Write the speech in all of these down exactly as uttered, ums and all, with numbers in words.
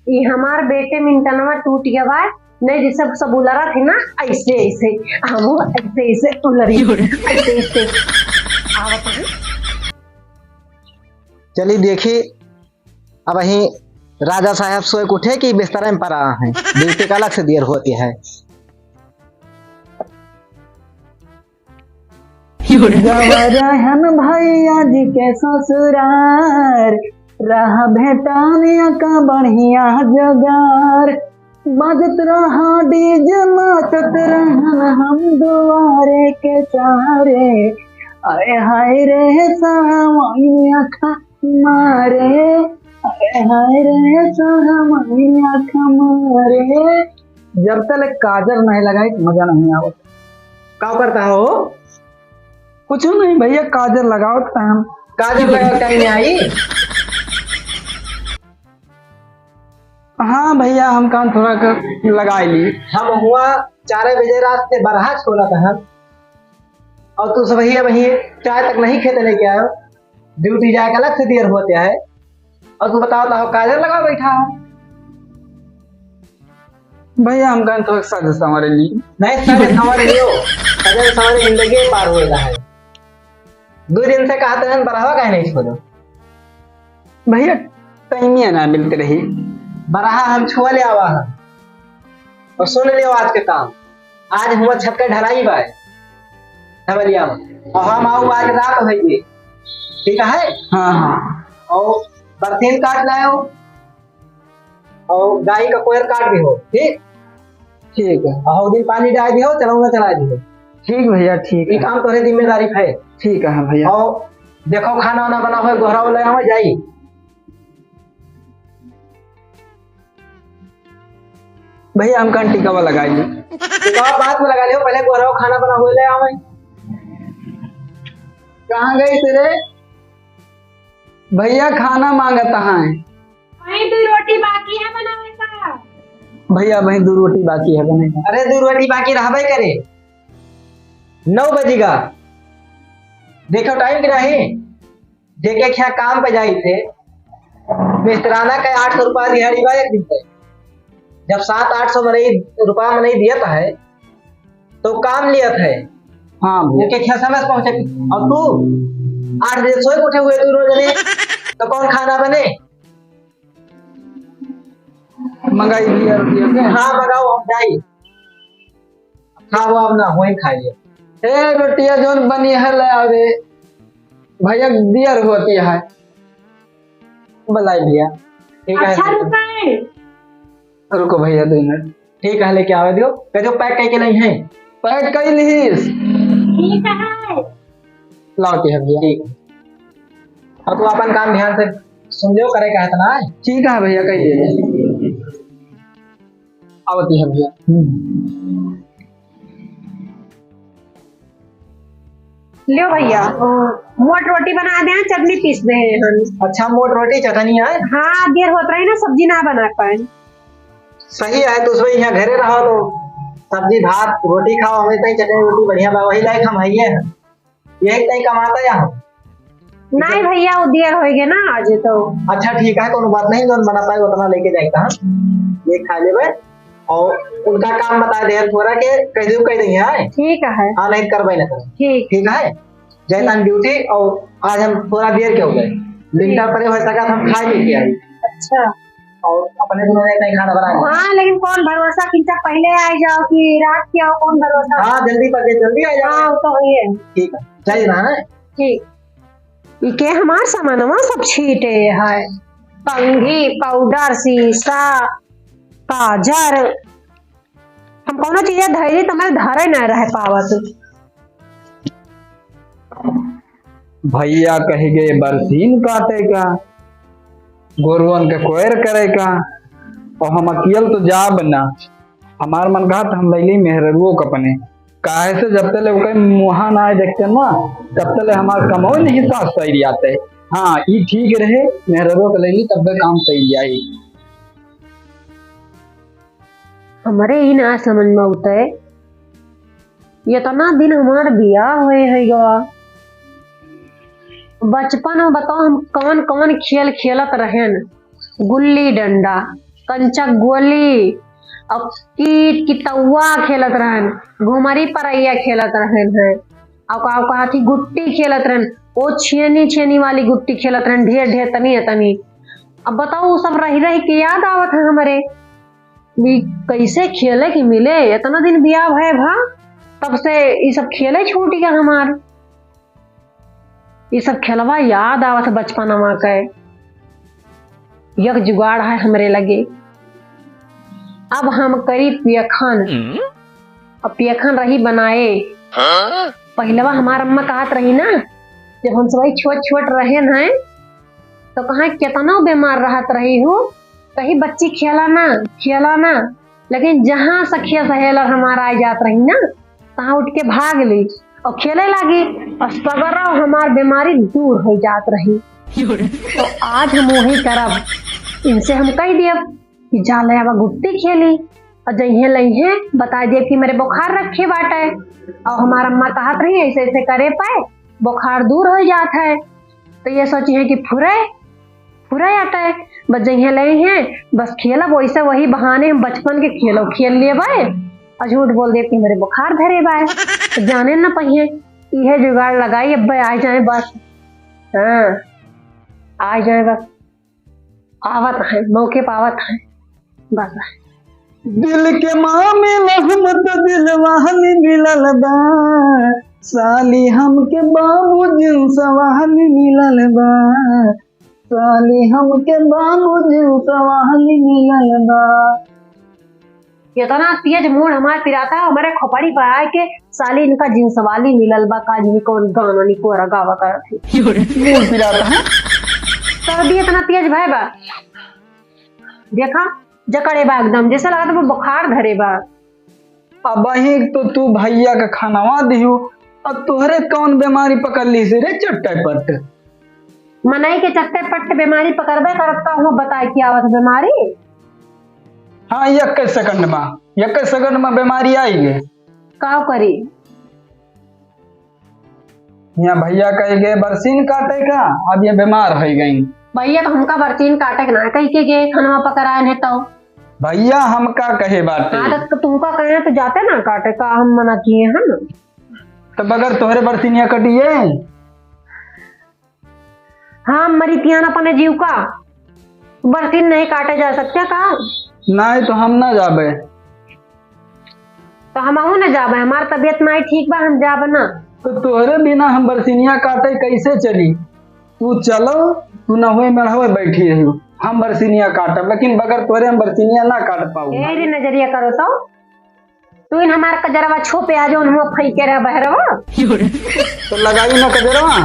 ई हमार बेटे मिंटनवा टूट गवा है, नहीं जैसे सब उलरत है ना, ऐसे ऐसे, हम ऐसे ऐसे उलरी, ऐसे ऐसे। आवत है। चली देखी, अबहीं राजा साहब सोए के उठे कि बिस्तरा में परा है, ड्यूटी का अलग से देर होती है। गवा रहन भैया जी के ससुरार, रहा भेटानिया का बढ़िया जोगार। बाजत रहा डीजे, नाचत रहन हम दुआरे के चारे। आए हाय रे सावनिया का मारे, आए हाय रे सावनिया का मारे। जब तले काजर नहीं लगाई तो मजा नहीं आवत। का करता हो? कुछ नहीं भैया, काजर लगाओ टाइम। काजर लगाओ टाइम नहीं आई। हाँ भैया, हम कान थोड़ा कर लगा ली। हम हुआ चार बजे रात से बरहा छोला था हम, और तू सब भैया वही चाय तक नहीं खेते लेके आयो। ड्यूटी जाए का अलग से देर होते है, और तू बताओ तो काजर लगा बैठा है। भैया, हम कान थोड़ा सज संवर ली। नहीं, सज संवर लियो। सज संवर जिंदगी पार होएगा है। दो दिन से कहते हैं, बरहवा काहे नहीं छोड़ो? भैया, टाइमिया ना मिलते रही। बरहा हम छुआ ले आवा है। और सुन लियो आज के काम। आज हुआ छत का ढलाई बा है। ढबलिया में। और हम आऊ आज रात होइए। ठीक है? हाँ, हाँ। और बरसीन काट लायो। और गाय का कोयर काट दिहो, ठीक? ठीक है। और हौदी पानी डाल दिहो, चलौना चला दिहो। ठीक भैया, ठीक ये है। काम तोहरे जिम्मेदारी है। ठीक है भैया। और देखो खाना वाना बना हुआ, गोहरा वाला यहाँ जाई। भैया, हम कान टिकावा लगाई ली। टिकावा बाद में लगा लियो, पहले गोहरा खाना बना हुआ ले आवे। कहाँ गई तेरे? भैया, खाना मांगत हैं। वही दो रोटी बाकी है बनावे का। भैया, वही दो रोटी बाकी है बने का। अरे, दो रोटी बाकी रहबे करे, नौ बजेगा। देखो टाइम के नहीं, जेके खिया काम पे जाई थे, मिस्त्राना का आठ सौ रुपया दिहाड़ी बा एक दिन पे। जब सात आठ सौ मनई रुपया मनई दियत है, तो काम लियत है। हाँ भैया। ओके, क्या समय से पहुंचे? और तू आठ बजे सोए के उठे हुए तू रोज ने, तो कौन खाना बने? मंगाई भैया रोटी, ओके? हाँ, मंगाओ, हम जाई। खाओ, अब ना होई, खाइए। ए, रोटिया जोन बनी है, ले आवे। भैया, दियर होती है। बुलाई भैया। ठीक है। अच्छा, रुके। रुको भैया, दो मिनट। ठीक है, लेके आवे दियो। कह दो, पैक करके नहीं है। पैक कर लीस। ठीक है। लाओ, ठीक है भैया। ठीक है। अब तू अपन काम ध्यान से सुन लियो, करे का है इतना है। ठीक है भैया, कह दे। आवती है भैया। हम्म। लियो भैया, ओ, मोट रोटी बना दे, चटनी पीस दे हम। अच्छा, मोट रोटी चटनी है? हाँ, देर होत रही ना, सब्जी ना बना पाए। सही है, तो उसमें यहाँ घरे रहो तो सब्जी भात रोटी खाओ, हमें तई चटनी रोटी बढ़िया बा, वही लायक हम हइये हैं। यही तई कमाता या हम? नहीं भैया, वो देर होइगे ना आज तो। अच्छा ठीक है, कोनो बात नहीं, जौन बना पाए उतना लेके जाए हम, ये खा लेबे। और उनका काम बता दे, थोड़ा के कह दू, कह दे है। ठीक है। हाँ, नहीं करबे ना करे। ठीक। ठीक है, जैतन ड्यूटी। और आज हम थोड़ा देर के हो गए, लिंटर परे हो सका हम खा लेके आई। अच्छा। और अपने दोनों ने नहीं खाना बनाया। हाँ, लेकिन कौन भरोसा कि पहले आ जाओ कि रात के आओ, कौन भरोसा? हाँ, जल्दी पके, जल्दी आ जाओ। हाँ, वो तो है। ठीक है, जाइए ना, है? ठीक। इके हमार सामानवा सब छीटे है, कंघी, पाउडर, शीशा, काजर, हम कौनो चीज धैली तो हमारे धरे ना रह पावत। भैया कही गए बरसीन काटे का, गोरुअन के कोयर करे का, और हम अकेल तो जाब ना। हमार मन कहत हम लैली मेहररुओ के अपने, काहे से जब तले ओकर मुहा ना आए देखते ना, तब तले हमार कमो नहीं सास सही आते। हाँ, ई ठीक रहे, मेहररुओ के लैली तब काम सही आई। हमरे ई ना समझ में उतरे, इतना दिन हमार बियाह होए है गवा। बचपन में बताओ हम कवन कवन खेल खेलत रहेन, गुल्ली डंडा, कंचा गोली, और कीत कितौआ खेलत रहन, घुमरी परैया खेलत रहन है, और का, का थी गुट्टी खेलत रहन, वो छेनी छेनी वाली गुट्टी खेलत रहन, ढेर ढेर तनी तनी। अब बताओ, वो सब रह रह के याद आवत है हमरे, भी कैसे खेले के मिले, इतना दिन बियाह भय भा, तब से ई सब खेले छूट गया हमार। ई सब खेलवा याद आवत है बचपनवा के। एक जुगाड़ है हमरे लगे, अब हम करी पियखन। हम्म? अब पियखन रही बनाए। हाँ? पहिलवा हमार अम्मा कहत रही ना, जब हम सबै छोट छोट रहे न, तो कहाँ केतनो बीमार रहत रही हूँ, कही बच्ची खेला ना, खेला ना, लेकिन जहाँ सखिया सहेलर हमार आ जात रही ना, तहाँ उठ के भाग ली और खेले लागी, और सगरो हमार बीमारी दूर हो जात रही। तो आज हम वही करब, इनसे हम कह दियब कि जा ले आवा गुट्टी खेली, और जइहे लइहे बता दियब कि मेरे बुखार रखे बाटे, और हमार अम्मा कहत रही ऐसे ऐसे करे पाए बुखार दूर हो जात है। तो ये सोची है कि फुरे फुरा जाता है, बस जइहे ले हैं, बस खेलब वैसे वही बहाने हम बचपन के खेलो खेल लेबे, और झूठ बोल देब कि हमरे बुखार धरे बा, तो जाने न पहिए। इहे जुगाड़ लगाई, अब आ जाए बस। हाँ, आ जाए बस, आवत है, मौके पावत है बस। दिल के मामला हम तो दिल वाली मिलल बा, साली हमके बाबू जिन सवाल मिलल बा, साली हमके बाबूजी सवाल मिलल बा। इतना तेज मूड हमार पिराता, हमारे खोपड़ी पर आए के साली इनका जिन सवाली मिलल बा, का जी कौन गाना निकोरा गावा करत है। मूड पिराता है। सर्दी इतना तेज भय बा, देखा जकड़े बा एकदम, जैसे लगत बा बुखार धरे बा। अबहीं तो तू भैया के खानवा दिहू, अब तोहरे कौन बीमारी पकड़ ली से रे चट्टे पट? मनई के चट्टे पट बीमारी पकड़बे करत, का हुआ बताए कि आवत बीमारी? हाँ, एक सेकंड में, एक सेकंड में बीमारी आई गे। का करी? यहाँ भैया कह गए बरसीन काटे का, अब ये बीमार हो गई। भैया तो हमका बरसीन काटे के ना कह के गए, खानवा पकड़ाए ने तो। भैया हमका कहे बाटे। हाँ, तो तुमका कहे तो जाते ना काटे का, हम मना किए हैं ना। तो बगैर तोहरे बरसीनिया कटिए? हाँ, मरी तियान अपने जीव का, बरसीन नहीं काटे जा सकते का? नहीं तो हम ना जाबे। तो हमहू ना जाबे, हमार तबीयत नहीं ठीक बा, हम जाबे ना। तो तोहरे बिना हम बरसीनिया काटे कैसे चली? तू चलो, तू ना हुए मेढ़वे बैठी रही, हम बरसीनिया काटब, लेकिन बगैर तोहरे हम बरसीनिया ना काट पाऊ। ए रे नजरिया करो तो, तू इन हमार कजरवा छुपे आ जाओ, हम फैके रह बहरवा। तो लगाई ना कजरवा,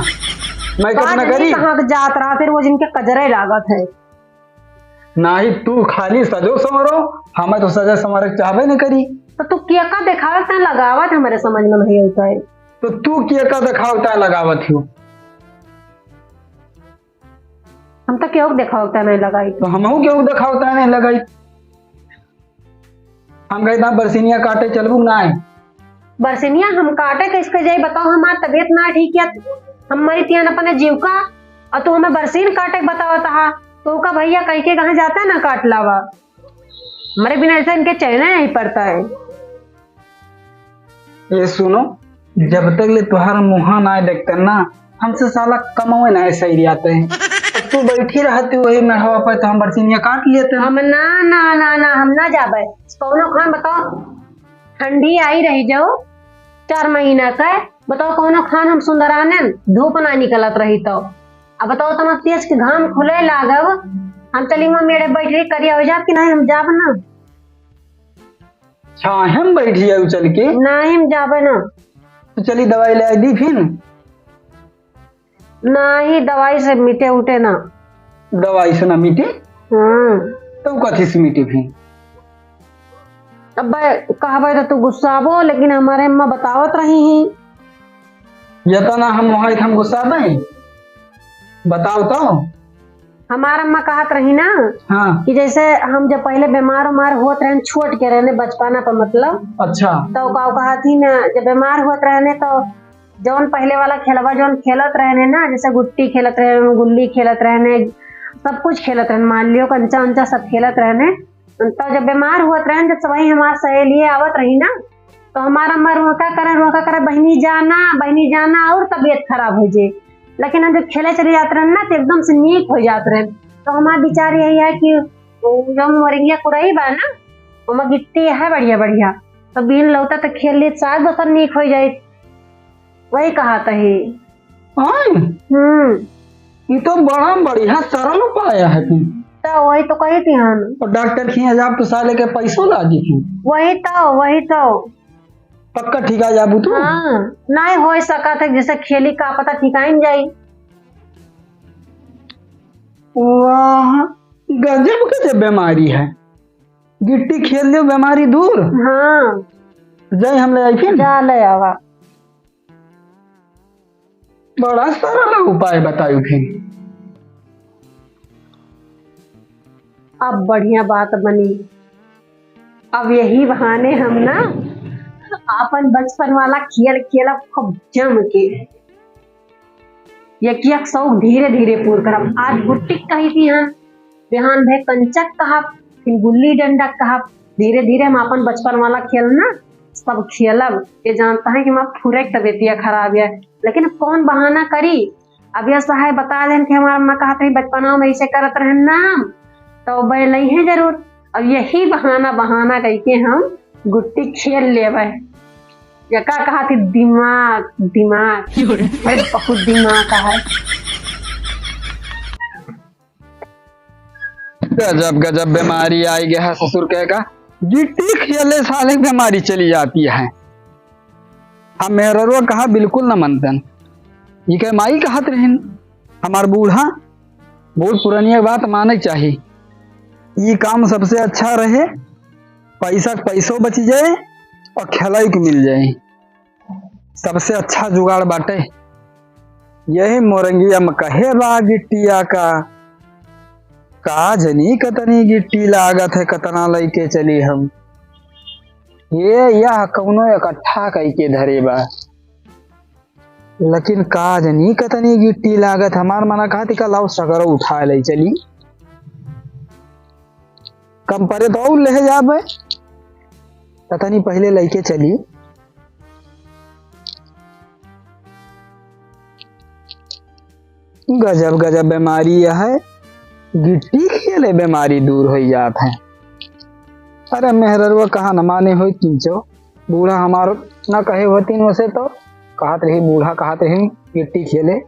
मेकअप ना करी। कहाँ के जात रहा, फिर वो जिनके कजरे लागत है। नाही, तू खाली सजो संवरो, हमें तो सजे संवरे के चाहबे न करी। तो तू केका देखावत है लगावत, हमारे समझ में नहीं होता है। तो तू केका देखावत है लगावत हो? हम तो केहू के देखावत है नहीं लगाई। तो हमहू केहू के देखावत है नहीं लगाई। हम गए था बरसिनिया काटे, चलबू ना है? बरसिनिया हम काटे कैसे जाई बताओ, हमार तबीयत ना ठीक है, हम मरी तियान अपने जीव का, और तू हमें बरसीन काटे बतावत हा, तो का भैया कह के कहाँ जाता है ना काट लावा, हमारे बिना ऐसे इनके चैन नहीं पड़ता है। ये सुनो, जब तक ले तुहार मुहा ना देखते ना, हमसे साला कमावे ना सही रहते हैं। अब तू बैठी रहती वही मेढ़वा पे तो हम बरसिनिया काट लेते हैं। हम ना, ना, ना, ना, हम ना जाबे। कौनो खान बताओ, ठंडी आई रही जाओ चार महीना का, बताओ कौनो खान हम सुंदरानन धूप ना निकलत रही तो। अब बताओ तना तेज के घाम खुले लागब, हम चली वहाँ मेड़े बैठ रही करिया हो जाब कि नहीं, हम जाब ना। छाहे में बैठी जाऊ चल के। नहीं, हम जाबे ना। तो चली दवाई ले आई दी फिर। नहीं, दवाई से मिटे उठे ना। दवाई से ना मिटे? हम्म। तो कथी से मिटे फिर? अब कहबे तो तू गुस्साबो, लेकिन हमारे अम्मा बतावत रही ही। ये तो ना हम वहाँ हम गुस्साबे। बताओ तो। हमार अम्मा कहत रही ना हाँ। कि जैसे हम जब पहले बीमार उमार होत रहन, छोट के रहने बचपना पर मतलब, अच्छा। तो का कहत ही ना, जब बीमार होत रहने तो जौन पहले वाला खेलवा जौन खेलत रहने ना, जैसे गुट्टी खेलत रहने, गुल्ली खेलत रहने, सब कुछ खेलत रहने, मान लियो कंचा उंचा सब खेलत रहने, तो जब बीमार होत रहन, जब सबही हमार सहेलिये आवत रही ना, तो हमार अम्मा रोका करे, रोका करे, "बहिनी जाना, बहिनी जाना", और तबीयत खराब होइ जाए। लेकिन हम जब खेले चले जात रहन ना, तो एकदम से नीक होइ जात रहन। तो हमार विचार यही है कि वो जौन मोरिंगिया कुरई बा ना, ओमा गिट्टी है बढ़िया बढ़िया, तो बिन लौटा तो खेल ले, शायद दोसर नीक होइ जाए। वही कहा तही। आय? हम्म। ई तो बड़ा बढ़िया सरल उपाय है फिर। तो वही तो कही थी हम। और डॉक्टर के यहाँ जाब तो साले के पैसो लागी फिर। वही तो, वही तो। पक्का ठिका जाबू तू? हाँ, नहीं होइ सकत है, जैसे खेली का पता ठिकाइन जाई। वाह, गजब गजब बीमारी है। गिट्टी खेल लियो, बीमारी दूर। हाँ। जाई हम ले आई फिर। जा ले आवा। बड़ा सरल उपाय बतायु फिर। अब बढ़िया बात बनी। अब यही बहाने हम ना आपन बचपन वाला खेल खेलब खूब जम के। यकिया के शौक धीरे धीरे पूर करब। आज गुट्टी कही थी हम, बिहान भे कंचक कहब, फिर गुल्ली डंडा कहब। धीरे धीरे हम आपन बचपन वाला खेल ना सब खेलब। ये जानता है कि हमार फुरे के तबीयतिया खराब है, लेकिन अब कौन बहाना करी? अब यह सहाय बता देन कि हमार अम्मा कहत रही बचपना में ऐसे करत रहन ना हम, तो बैलई है जरूर। अब यही बहाना, बहाना कइके हम गुट्टी खेल लेबै। ये का कहा थी, दिमाग, दिमाग। अरे बहुत दिमाग है। गजब गजब बीमारी आई गया है ससुर के का। गिट्टी खेले साले बीमारी चली जाती है। हम मेहररुआ कहा बिल्कुल न मनतन। ई के माई कहत रहिन, हमार बूढ़ा, बहुत पुरानिया बात माने के चाही। ई काम सबसे अच्छा रहे, पैसा के पैसो बच जाए और खेलाई के मिल जाए। सबसे अच्छा जुगाड़ बाटे। यही मोरंगिया में कहे बा गिट्टिया का, का जनी कतनी गिट्टी लागत है, कतना लइके चली हम। ये यह कौनो इकट्ठा कइके धरे बा, लेकिन का जनी कतनी गिट्टी लागत। हमार मना कहत का लाओ सगरो उठा ले चली, कम परे तो और ले जाबे, कतनी पहले लइके चली। गजब गजब बीमारी है, गिट्टी खेले बीमारी दूर होइ जात है। अरे मेहररुआ कहा न माने होई किंचो, बूढ़ा हमार न कहे होतिन वैसे तो कहत रही, बूढ़ा कहत रही गिट्टी खेले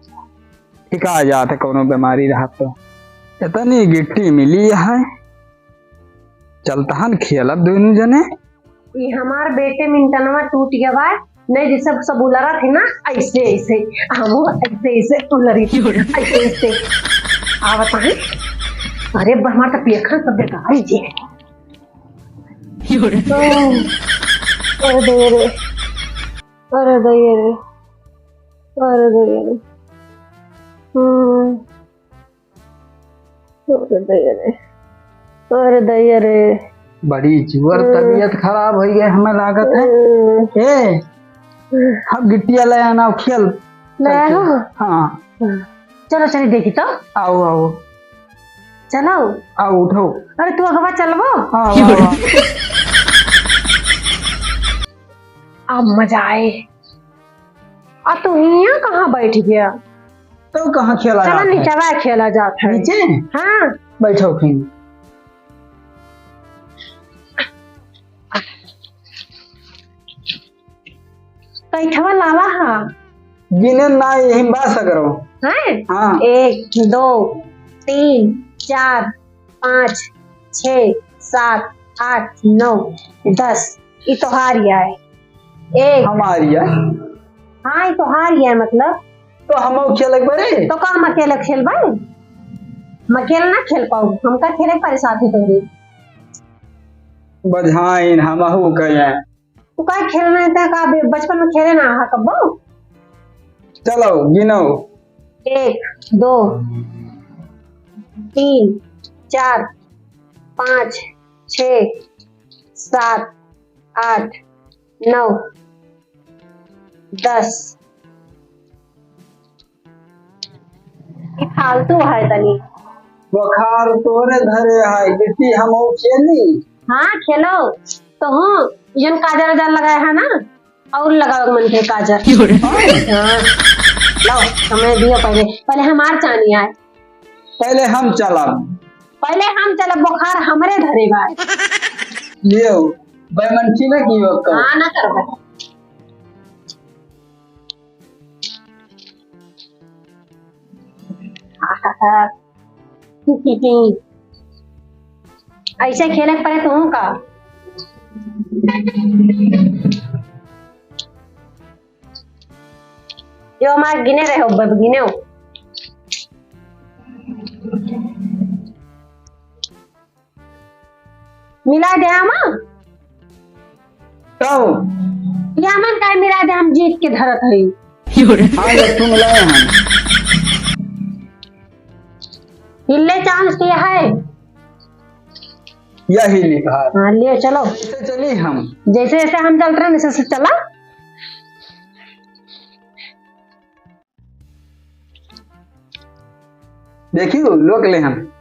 ठिका जात है कौनो बीमारी रहत तो। इतनी गिट्टी मिली है, चलतहन खेलब दोनों जने। ई हमार बेटे मिंटनवा टूट गवा, नहीं जैसे सब उलरत है ना, ऐसे ऐसे, हम ऐसे ऐसे उलरी थी, ऐसे ऐसे। आवत है। अरे, ब-, हमार तो पेखन सब बेकार ही जे। अरे दे रे, अरे दे रे, अरे दे रे। हम्म। अरे दया रे, अरे दया रे। बड़ी जुअर हम्म। तबीयत खराब होइ गए, हमें लागत है। हम्म। ए, हम गिट्टिया ले आना, खेल। ले चल, आओ। हाँ। चलो, चली देखी तो। आओ, आओ। चलो। आओ, उठो। अरे, तू अगवा चलबो? हाँ, वाह, वाह। अब मजा आए। आ तू हियां कहाँ बैठ गया? तो कहाँ खेला चला जात है? नीचवा खेला जात है। नीचे? हाँ। बैठो फिर। कैठवा लावा हा। गिने ना यही बा सगरो। हैं? हाँ। एक, दो, तीन, चार, पाँच, छः, सात, आठ, नौ, दस। ई तोहार या है। एक। हमार या है। हाँ, ई तोहार या है, मतलब। तो हम खेले बड़े। तो का हम अकेले खेलबे? हम अकेले ना खेल पाऊ, हमका खेले परे साथी तोहरे। बझाइन हमहू कहे। तू का खेलना है, का बे-, बचपन में खेले ना हा कब्बो? चलो, गिनो। एक, दो, तीन, चार, पाँच, छः, सात, आठ, नौ, दस। ई फालतू है तनी। बुखार तोरे धरे है, गिट्टी हम खेली। हाँ, खेलो। तो हूँ, जन काजर वाजर लगाए है ना, और लगावे के मन के काजर। हाँ, लो, समय दियो पहले, पहले हमार चानी आए। पहले हम चलब। पहले हम चलब, बुखार हमरे धरे बा। लियो, बैमंठी ना कियो तो। हाँ, ना करबे। ऐसे खेले के पड़े तुहूँ का? जो हमारे गिने रहे हो, बब गिने हो। मिला दे हम। कहो। या मन काय मिला दे, हम जीत के धरत हई। हाँ, ये सुन ले हम। हिलने चांस ये है। यही लिखा। हाँ, ले चलो। ऐसे चली हम। जैसे जैसे हम चल रहे हैं, वैसे वैसे चला। देखियो, लोक ले हम।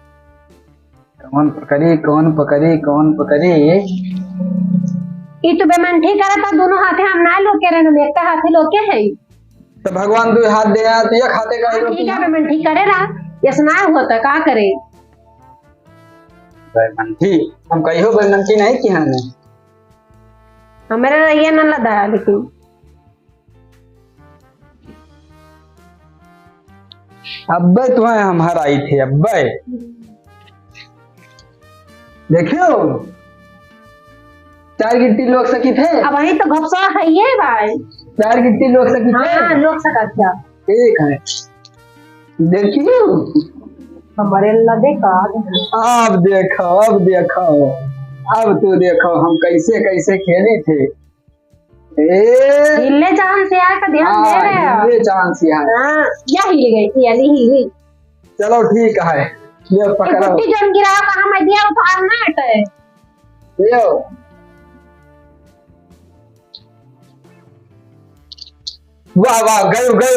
कौन पकड़ी, कौन पकड़ी, कौन पकड़ी? ई तो बेमंठी करत ह, दोनों हाथे हम ना लोके रहे, हम एकटा हाथे लोके है। तो भगवान दुई हाथ दे हैं, तो एक हाथे का हाँ, लोके ठीक है, हैं। बेमंठी करे रहा, यस ना हुआ तो का करे? बेमंठी, हम कहियो बेमंठी नहीं किया हमने। हमारे रहिए ना लदा, लेकिन अब्बे तुम्हें हम हराई थे, अब्बे। देखियो, चार गिट्टी लोक सकी थे। अब वही तो घपसा है ये भाई। चार गिट्टी लोक सकी थे। हाँ, लोक सका क्या? ठीक है। देखियो। हमारे लगे का। अब देखो, अब देखो। अब तू देखो, हम कैसे, कैसे खेली थे। ए। हिलने चांस यार का ध्यान दे हाँ, रहे हो। हिलने चांस यार। हाँ, या हिल गई, ये वाली हिल गई। चलो ठीक है, ये ये पकड़ो। गुट्टी जौन गिराओ, कहाँ मैं दिया, उधार ना हटे। यो। वाह, वाह, गयो, गयो।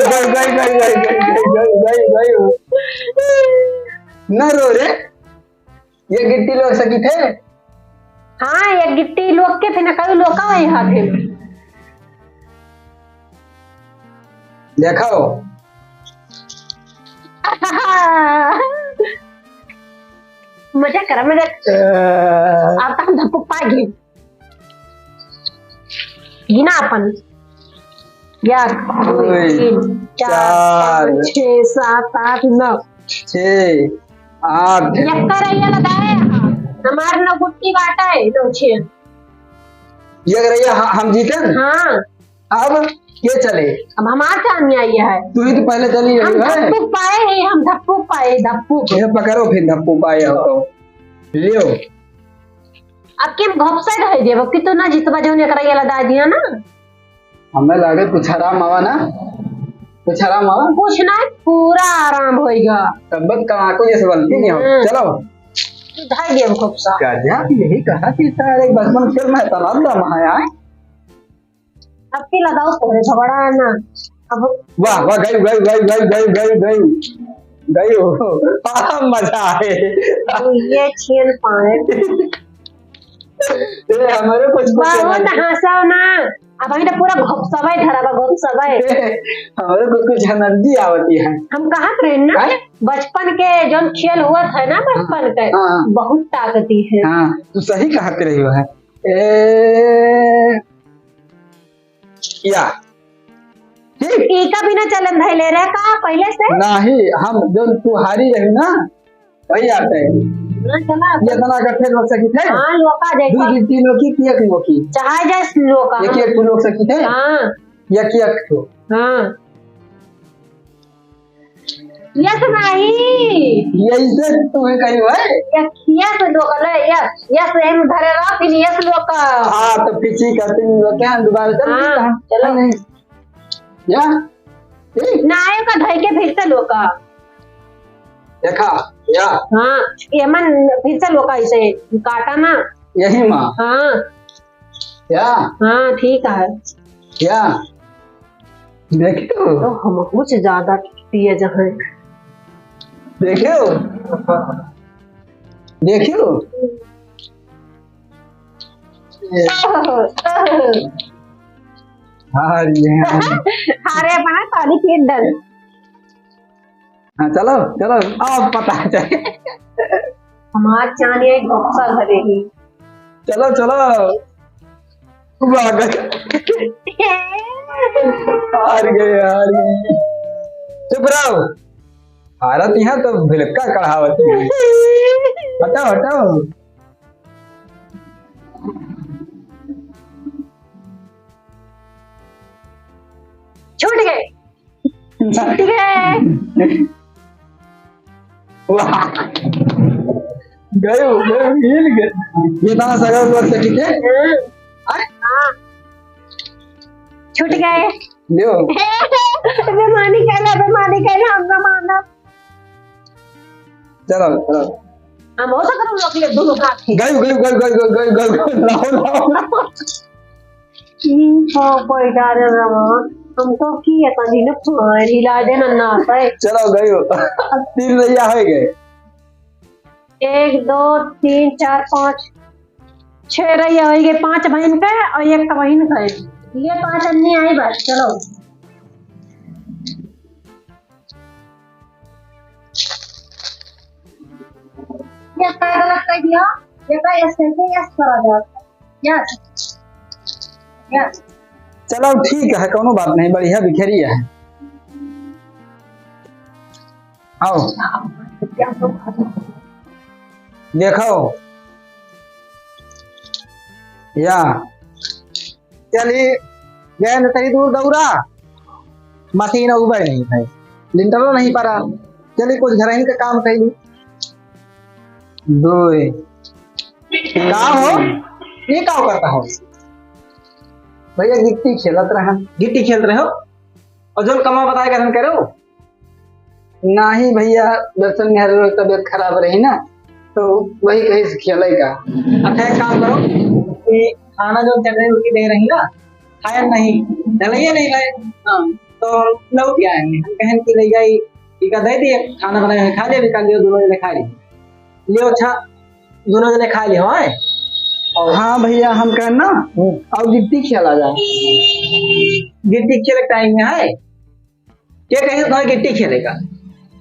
न रो रे। ये गिट्टी लोक सकी थे? हाँ, ये गिट्टी लोक के फिर कई लोका वही हाथे में। देखो। मजाक करा, मजाक। अ, आप तो हम धप्पू पा गए। गिना अपन। एक, दुई, दुई, तीन, चार, चार, पाँच, छः, सात, आठ, नौ। छः, आठ। यक्का रहिया लगाए हैं। हमार नौ गुट्टी बाटा है, नौ छः। ये रहिया ह-, हम जीतन? हाँ। अब के चले? अब हमार चानी आई है। तू ही तो पहले चली हम रही है। धप्पू पाए हैं, हम धप्पू पाए, धप्पू। ये पकड़ो फिर धप्पू पाए हो तो। लियो। अब के हम घपसे रह देबो कि तू ना जीतबा, जौन एकरा ये लदा दिया ना। हमें लागे कुछ आराम आवा ना, कुछ आराम आवा। कुछ ना, पूरा आराम होइगा। तब तक कड़ाकू जैसे बनती नहीं हो। हम्म। चलो। तू धाई देबो घपसा। गजब, यही कहा कि सारे बचपन खेल में इतना दम है, आए। अब की लगाओ तोरे झगड़ा ना। अब वाह, वाह, गई, गई, गई। गई हो। आहा, मजा आए। ये छेन पाए। ए, हमारे कुछ, कुछ बहुत आनंद हंसाओ ना। अब हम तो पूरा घोपसबे धरा बा, घोपसबे। ए, हमारे कुछ, कुछ एनर्जी आवती है। हम कहा रहे ना, हैं? बचपन के जौन खेल हुआ था ना, बचपन हाँ, के, हाँ। बहुत ताकती है। हाँ, तू सही कहत रही हो है। ए, या। ठीक। ई का बिना चलन धैले रहे का पहले से? नाही, हम जौन तू हारी रही ना, वही आते हैं। ना चला। ये तना का फेर हो सकी थे? हाँ, लोका देखो। दू गिट्टी लोकी, किया की लोकी? चाहे जैस लोका। ये किया तू लोक सकी थे? हाँ। या किया तू? हाँ। यस नाही। यैसे तुम्हें कही है? यस, यस लोकल है, यस, यस एम धरे रहा, फिर यस लोकल। हाँ, तो पीछे करते नहीं लोग क्या दोबारा चल हाँ, रही है? चलो। नहीं। या? ठीक? नाये का धई के फिर से लोका। देखा? या? हाँ, ये मन फिर से लोका इसे काटा ना। यही माँ। हाँ। या? हाँ, ठीक है। या? देखी तो? तो हम कुछ ज्यादा पिए जहाँ। देखियो, देखियो। अरे, अपना ताली फेर डल। हाँ, चलो, चलो, अब पता चले। हमार चांद ये गुस्सा भरे ही। चलो, चलो। वाह, गजब। हार गए, हार गए। चुप रहो। हारत यहाँ तो भिलक्का कढ़ावत है। हटाओ, हटाओ। छूट गए। छूट गए। वाह। गयो, गयो, हिल गए। ये दाना सगा हुआ से, ठीक है? अरे, हाँ। छूट गए। लियो। बेमानी कहला, बेमानी कहला, हम ना मानब। चलो, चलो। हम हो सकता हम लोग ले दोनों हाथ ही। गयो, गयो, गयो, लाओ, लाओ, लाओ। ओ कोई डरे रहो, हमको की है तनी न फुआए, हिला दे ना, ना पाए। चलो गयो, तीन रैया हो गए। एक, दो, तीन, चार, पाँच, छह रैया हो गए, पाँच बहन का है और एक का बहन का है। ये पाँच अन्नी आई बस, चलो। ये का गलत कर दिया? ये का ऐसे से यस करा जाता? यस। यस। चलो ठीक है, कौनो बात नहीं, बढ़िया बिखेरी है। आओ। देखो। या। चली, गए न तरी दूर दौरा, मशीन उबे नहीं है, लिंटरो नहीं पड़ा। चली, कुछ घर ही का काम कैली। दो। का हो? ये का करता हो? भैया, गिट्टी खेलत रहा। गिट्टी खेलत रहे हो? और जोन कमा बताए का करो? नाही भैया, दरअसल मेहरारू तबियत खराब रही ना, तो वही कही से खेलेगा। अच्छा, एक काम करो कि खाना जो चटनी रोटी दे रही ना, खाया नहीं, डलैया नहीं रहे, हाँ, तो लौट आएंगे। हम कहन कि ले जाई, इका दे दिए, खाना बनाए हुए खा लिया, निकाल लियो, दोनों जने खा लिए। लियो, अच्छा, दोनों जने खा लियो, हैं? और हाँ भैया, हम कहन ना, हम्म। और गिट्टी खेला जाए। गिट्टी खेले टाइम में है, के कही तो गिट्टी खेलेगा?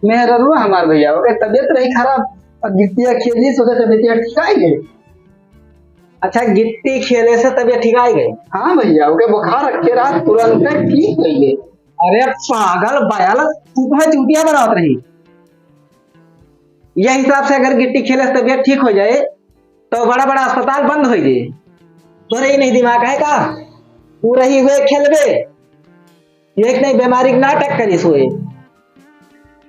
मेहररुआ हमार भैया, ओके तबियत रही खराब, अब गिट्टिया खेली, सोचे तबियतिया ठीक आई गई। अच्छा, गिट्टी खेले से तबियत ठीक आई गई? हाँ भैया, ओके बुखार रखे रहा, तुरंत ठीक हो गई। अरे पागल बयाल, तू तो है चूतिया बनावत रही। यह हिसाब से अगर गिट्टी खेले से तबियत ठीक हो जाए, तो बड़ा बड़ा अस्पताल बंद हो जाए। तोरे ही नहीं दिमाग है का? तू रही हुए खेलबे, एक नहीं बीमारी के नाटक करिस हुए।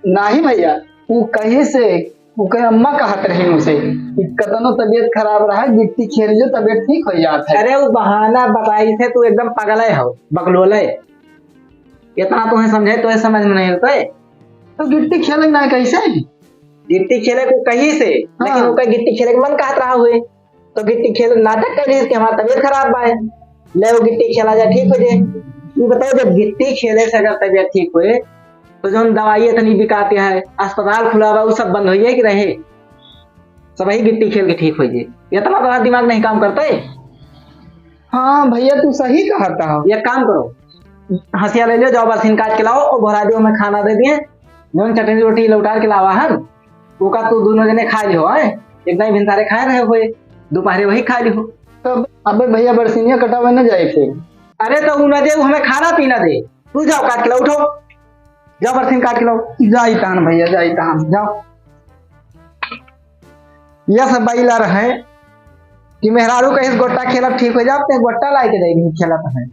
नाही भैया, उ कहे से, उ कहे अम्मा कहत रही उसे कि कतनो तबियत खराब रहा, गिट्टी खेल जो, तबियत ठीक हो जात है। अरे, उ बहाना बताई थे, तू एकदम पगले हो, बकलोले। इतना तुम्हें समझे, तो समझ में नहीं होता है। तो गिट्टी खेलेंगे ना कैसे? गिट्टी खेले को कही से, लेकिन हाँ। ओकर गिट्टी खेले के मन कहत रहा हुए। तो गिट्टी खेल नाटक कर रही कि हमार तबियत खराब बा, ले वो गिट्टी खेला जाए, ठीक हो जाए। ये बताओ, जब गिट्टी खेले से अगर तबियत ठीक होए, तो जौन दवाई इतनी बिकाते हैं, अस्पताल खुला बा, वो सब बंद हो जाए कि रहे? सब ही गिट्टी खेल के ठीक हो जाए। इतना बड़ा दिमाग नहीं काम करते? हाँ भैया, तू सही कहता हो। एक काम करो, हंसिया ले लो, जाओ बरसीन काट के लाओ और घोड़ा दियो, मैं खाना दे दिए, जौन चटनी रोटी लौटार के लावा है, ओका तू दोनों जने खा लिहो, हैं? एक दाई भिनसारे खाए रहे हुए, दोपहरे वही खा लिहो। तब अबे भैया बरसिनिया कटावे न जाए फिर। अरे तो उ न दे, उ हमें खाना पीना दे। तू जाओ काट के लाओ, उठो। जाओ बरसिन काट के लाओ। जाई तहन भैया, जाई तहन, जाओ। यह सब बाइला रहे कि मेहरारू कहिस गोट्टा खेलब ठीक हो जाब, ते गोट्टा लाई के दे दी खेलब है।